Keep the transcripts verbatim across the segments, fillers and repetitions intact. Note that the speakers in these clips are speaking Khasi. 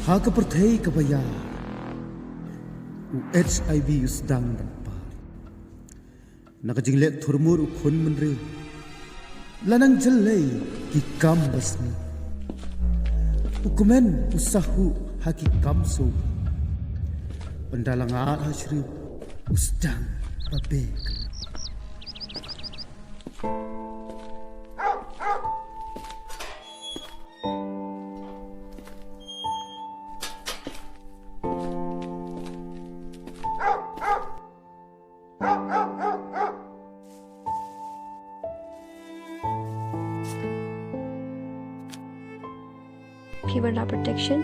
Ha ka pyrthei kaba ïar, u H I V u sdang ban par. Na ka jingleh thurmur u khun bynriew, la nang jyllei ki kam basniew. U kmen u sahuh ha ki kam sngewbha. Ynda la ngat ha shriew, u sdang ba bek. Phi wanrah protection?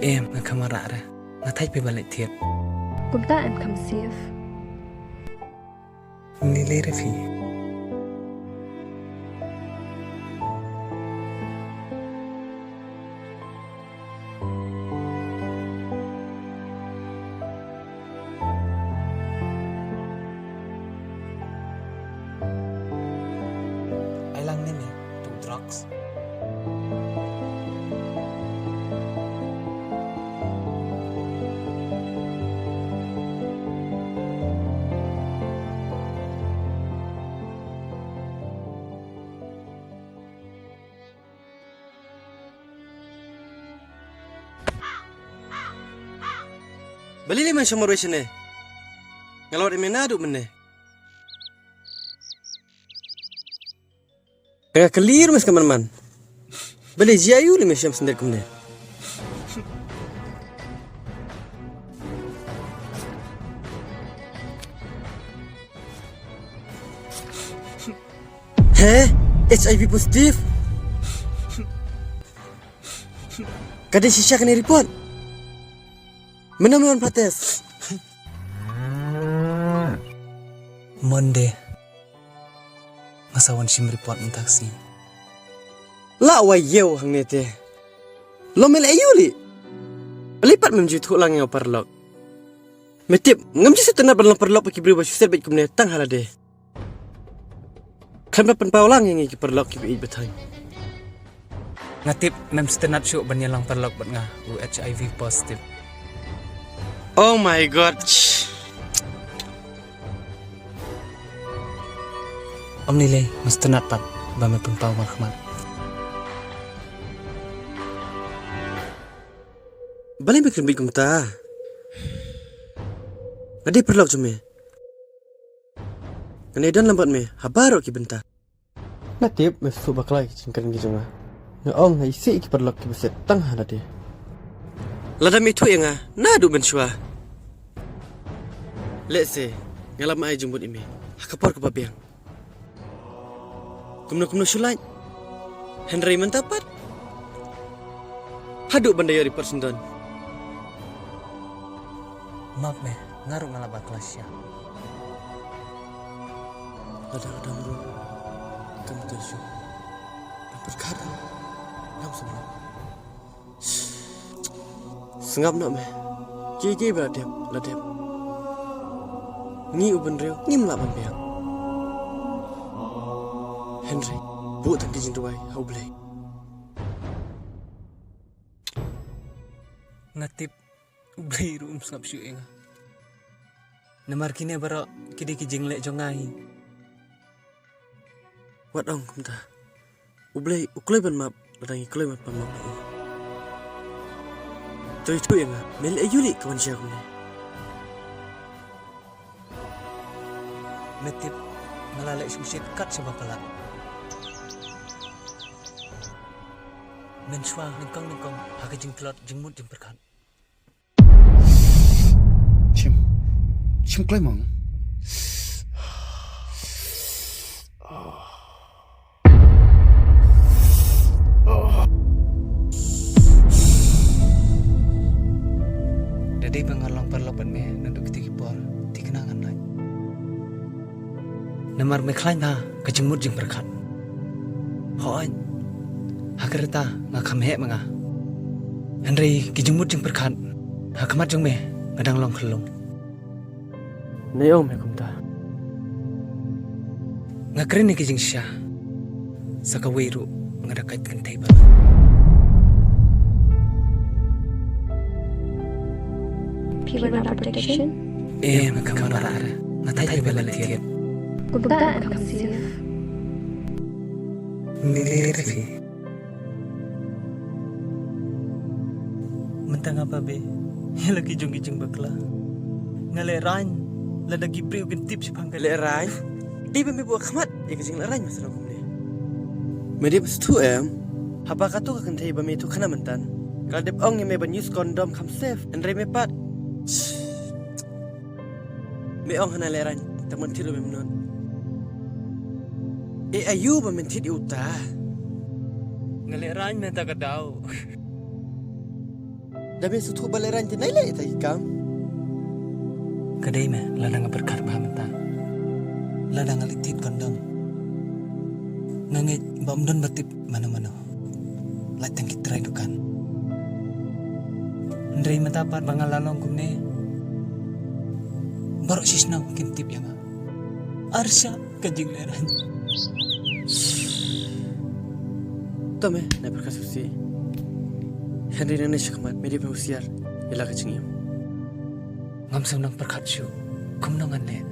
Em, nga kham wanrah re. Nga thait phi ban leit thied. Kumta em kham safe. Ym lei lei re phi. Ai lang ne me, tu drugs. Balei lei men sha marwei shane? Nga la wad ïa me naduh mynne. Nga kylli ruh me sngap man man. Balei jia ïu lei me shem syndet kumne? He? H I V positive? Ka dei shisha kane report? Mano me wan pha test? Monday. Nga sa wan shim report mynta ka sngi. La wai ïew hangne te. Long me leh aïu lei? Balei pat mem ju ïathuh lang ïa u paralok? Me tip, ngam ju sngewtynnat ban long paralok bad ki briew ba shu set beit kumne tang ha lade. Khlem da pynpaw lang ïa ngi ki paralok kiba ïeit ba thaiñ. Nga tip mem sngewtynnat shuh ban ïa long paralok bad nga, u H I V positive. Oh my God. Ym lei lei, nga sngewtynnat pat ba me pynpaw markhmat. Balei me kren beit kumta? Nga dei paralok jong me. Ngan ïadon lang bad me ha baroh ki bynta. Nga tip me sngewbha bakla ki jingkren ki jong nga. Nga ong nga isih ïa ki paralok kiba set tang ha lade. Lada me ïathuh ïa nga naduh mynshuwa, lehse nga la ai jingmut ïa me ha ka por kaba biang. Kumno kumno shu lait. Hynrei mynta pat haduh ban da ïoh report syndon. Map me, nga ruh nga la bakla shisha. Lada ka dang ruh kam te shu. Pyrkhat ruh ngam sngewbha. Sngap noh me. Kiei kiei ba la dep, la dep. Ngi u bynriew ngim lah ban biang. Hynrei buh tang ki jingduwai ha U Blei. Nga tip U Blei ruh um sngap shuh ïa nga. Namar kine baroh ki dei ki jingleh jong nga hi. Wat ong kumta. U Blei u kloi ban map lada ngi kloi ban pynmap ïa u. To ïathuh ïa nga, me leh aïu lei ka wan sha kumne? Me tip, nga la leh shimshit kat shaba palat. Mynshuwa nyngkong nyngkong ha ka jingtlot jingmut jingpyrkhat. Shim. Shim kloi mong. Da dei ba nga long paralok bad me naduh kito ki por, te kane ngan lait. Namar me khlaiñ bha ka jingmut jingpyrkhat. Hooid, ha ka rta nga kham heh ma nga. Hynrei ki jingmut jingpyrkhat ha khmat jong me nga dang long khyllung. Nai ong me kumta. Nga kren ïa ki jingshisha. Sa kawei ruh nga da kait kynthei bad. Given our protection. Em, ka mara. Nga thait ba la thied. Kumta em kam safe. Ni le re phi. Mynta nga ba be ïa la ki jong ki jingbakla. Nga lehraiñ lada ki briew kin tip shaphang ka. Lehraiñ? Dei ba me buh khmat ïa ka jinglehraiñ ba sdang kumne. Me dei ba sngewthuh em? Haba kato ka kynthei ba me ïathuh khana mynta ka la dep ong ïa me ban use condom kham safe, hynrei me pat. Me ong hana lehraiñ, tang ban thied ruh mem nud. E aïu ba men thied ïa uta? Nga lehraiñ mynta ka daw. Da me sngewthuh ba lehraiñ te nai leh ita ki kam. Ka dei me, lada nga pyrkhat bha mynta. Lada nga leit thied condom, nga ngeit ba ym don ba tip mano mano. Lait tang ki trai dukan. Hynrei mynta pat ba nga la long kumne, baroh shisnam kin tip ïa nga. Arsha ka jinglehraiñ. To me, nai pyrkhat shuh shuh. Hynrei nangne shakhmat me dei ban husiar ïa la ka jingim. Ngam sngewdang pyrkhat shuh kumno ngan leh.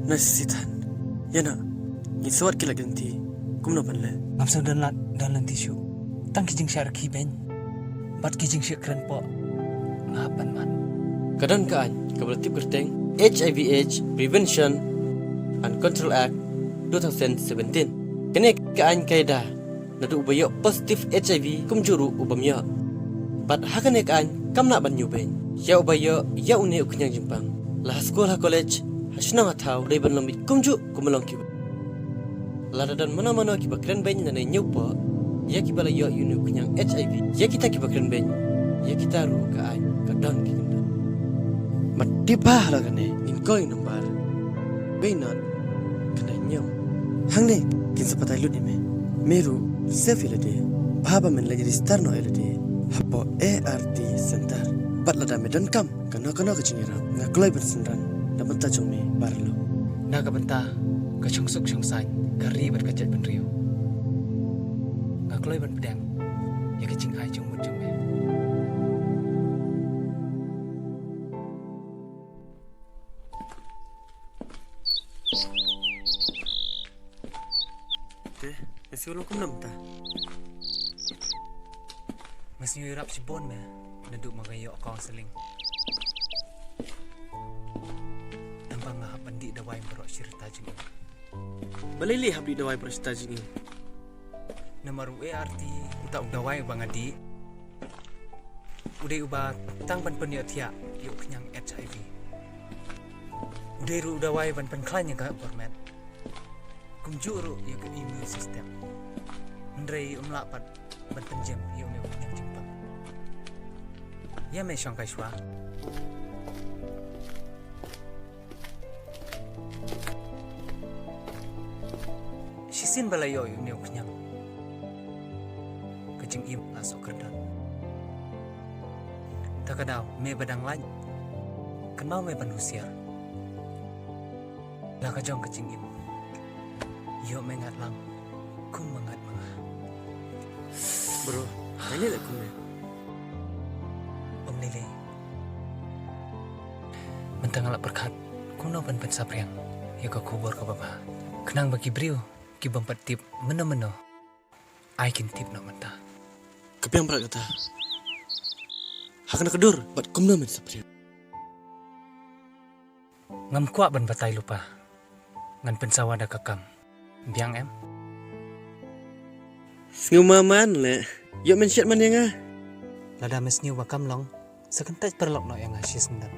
Nai shisha than. Ïa na, ngin sa wad ki lad ki lynti kumno ban leh. Ngam sngewdang lad don lynti shuh. Tang ki jingshah rkhie beiñ bad ki jingshah kren poh nga hap ban mad. Ka don ka aiñ kaba la tip kyrteng H I V H Prevention and Control Act two thousand seventeen. Kane ka aiñ ka ïada naduh uba ïoh positive H I V kumjuh ruh u bym ïoh. Bad ha kane ka aiñ kam lah ban ñiew beiñ ïa uba ïoh ïa une u khñiang jingpang, la ha skul ha college, ha shnong ha thaw, dei ban long beit kumjuh kum long kiwei. Lada don mano mano kiba kren beiñ lane ñiew poh ïa kiba la ïoh ïa une u khñiang H I V, ïa kita kiba kren beiñ, ïa kita ruh ka aiñ ka don ki kyndon. Bad tip bha halor kane, ngin call ïa u number wei not khyndai hynñiew. Hangne kin sa batai lut ïa me. Me ruh save ïa lade. Bha ba men leit register noh ïa lade hapoh A R T Center. Bad lada me donkam kano kano ka jingïarap, nga kloi ban synran na bynta jong me baroh. Na ka bynta ka shongsuk shongsaiñ ka ri bad ka jaitbynriew, nga kloi ban pdiang ïa ka jingai jingmut jong me. Te, me sngew long kumno mynta? Me sngew ïarap shibun me, naduh ma nga ïoh counseling. Tang ba nga hap ban dih dawai baroh shi rta jingim. Balei lei hap dih dawai baroh shi rta jingim? Namar u A R T, uta u dawai uba nga dih, u dei uba tang ban pynïohthiah ïa u khñiang H I V. U dei ruh u dawai ban pynkhlaiñ ïa ka hok bor met, kumjuh ruh ïa ka immune system. Hynrei um lah pat ban pynjem ïa une u khñiang jingpang. Ïa me shong kai shuwa. Shisien ba la ïoh ïa une u khñiang, ka jingim la shu kyrdan. Ta ka daw me ba dang lait, kynmaw me ban husiar. La ka jong ka jingim, ïoh me ngat lang kum ma ngat ma nga. Bro, nga leh kumne. Ym lei lei. Mynta nga la pyrkhat kumno ban pynsaphriang ïa ka khubor kaba bha, khnang ba ki briew ki bym pat tip mynno mynno ai kin tip noh mynta. Ka biang bha kata. Ha kane ka dur bad kumno men saphriang? Ngam kwah ban batai lypa. Ngan pynsawa da ka kam. Biang em? Sngewma man leh. Ïoh men shet man ïa nga. Lada me sngew ba kam long, sa kyntait paralok noh ïa nga shi snem.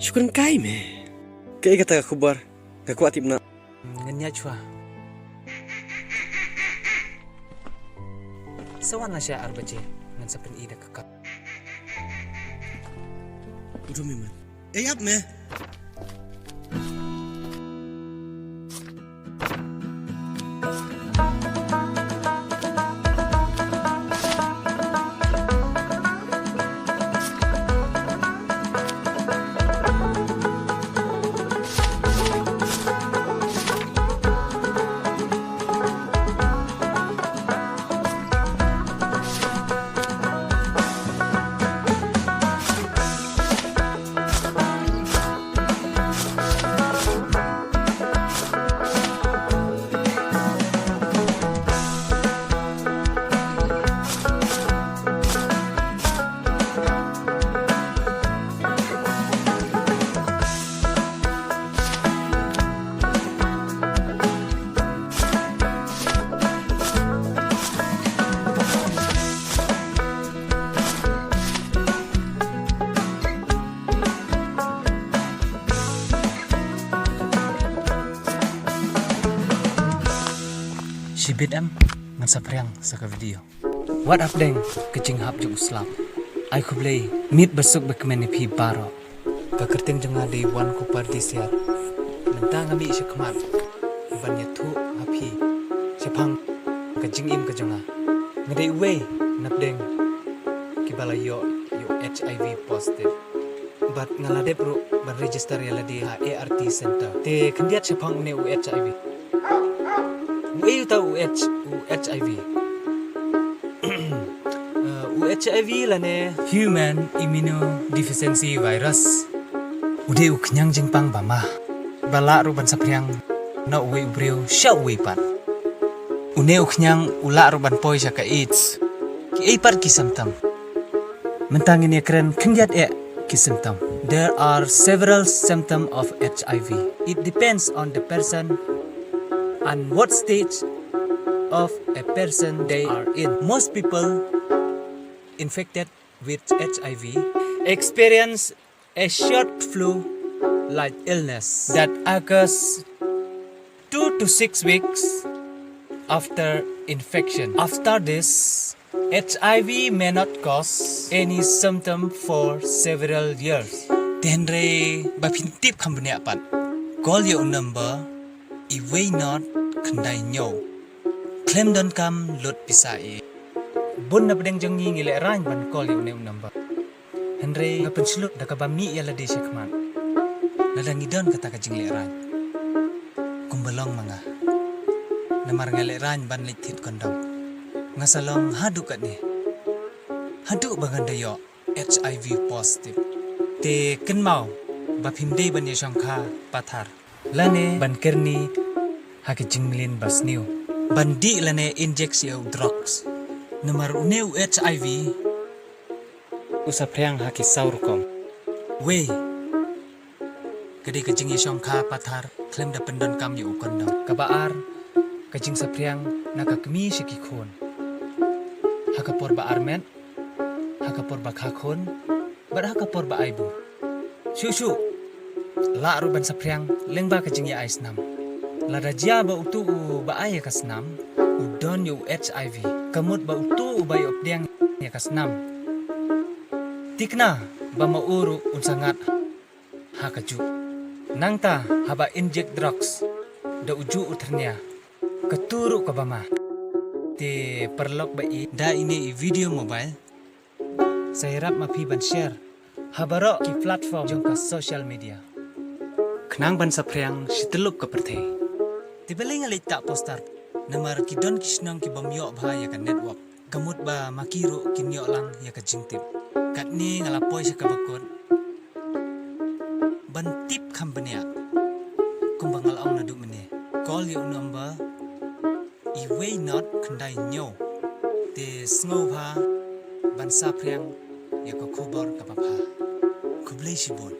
Shu kren kai me. Kaei kata ka khubor? Nga kwah tip noh. Ngan ïaid shuwa. Sa wan la sha ar baje, ngan sa pyni da ka kam. Udo me man. Ei ap me. Shibit em, ngan sa phriang sa ka video. Wat hapdeng ka jinghap jong u slap. Ai khublei, miet ba suk ba kmen ïa phi baroh. Ka kyrteng jong nga dei Wan Kupar Disiar. Mynta nga mih sha khmat ban ïathuh ha phi shaphang ka jingim ka jong nga. Nga dei uwei napdeng kiba la ïoh ïa u H I V positive. Bad nga la dep ruh ban register ïa lade ha A R T center. Te khyndiat shaphang une u H I V. Uei uta u H, u H I V? Uh, u H I V lane Human Immunodeficiency Virus u dei u khñiang jingpang ba ma ba lah ruh ban saphriang na uwei u briew sha uwei pat. Une u khñiang u lah ruh ban poi sha ka AIDS. Kiei pat ki symptom? Mynta ngin ïa kren khyndiat eh ki symptom. There are several symptoms of H I V. It depends on the person and what stage of a person they are in. Most people infected with H I V experience a short flu-like illness that occurs two to six weeks after infection. After this, H I V may not cause any symptom for several years. Te hynrei ba phin tip kham bniah pat, call ïa u number uwei not khyndai hynñiew. Khlem donkam lut pisa ei. Bun na pdeng jong ngi ngi lehraiñ ban call ïa une u number. Hynrei nga pynshlur da kaba mih ïa lade sha khmat. Lada ngi don kata ka jinglehraiñ kumba long ma nga. Namar nga lehraiñ ban leit thied kondom. Nga sa long haduh katne, haduh ba ngan da ïoh H I V positive. Te kynmaw ba phim dei ban ïa shongkha pathar lane ban kyrni ha ki jingmlien ba sniew ban dih lane inject ïa u drugs. Namar une u H I V u saphriang ha ki saw rukom. Wei, ka dei ka jingïashongkha pathar khlem da pyndonkam ïa u kondom. Kaba ar, ka jingsaphriang na ka kmie sha ki khun ha ka por ba armet, ha ka por ba kha khun bad ha ka por ba ai bor. Shuh shuh lah ruh ban saphriang lyngba ka jingïa ai snam. Lada jia ba utu u ba ai ïa ka snam u don ïa u H I V, ka mut ba utu u ba ïoh pdiang ïa ka snam, thikna ba ma u ruh un sa ngat ha kajuh. Nangta haba inject drugs da ujuh u thyrnia, katu ruh kaba ma. Te paralok ba ïeit, da ine i video mobile, sa ïarap ma phi ban share ha baroh ki platform jong ka social media khnang ban saphriang shi tyllup ka pyrthei. Te balei nga leit tah poster? Namar ki don ki shnong ki bym ïoh bha ïa ka network. Ka mut ba ma ki ruh kin ïoh lang ïa ka jingtip. Katne nga la poi sha kaba kut ban tip kham bniah. Kumba nga la ong naduh mynne, call ïa u number uwei not khyndai hynñiew. Te sngewbha ban saphriang ïa ka khubor kaba bha. Khublei shibun.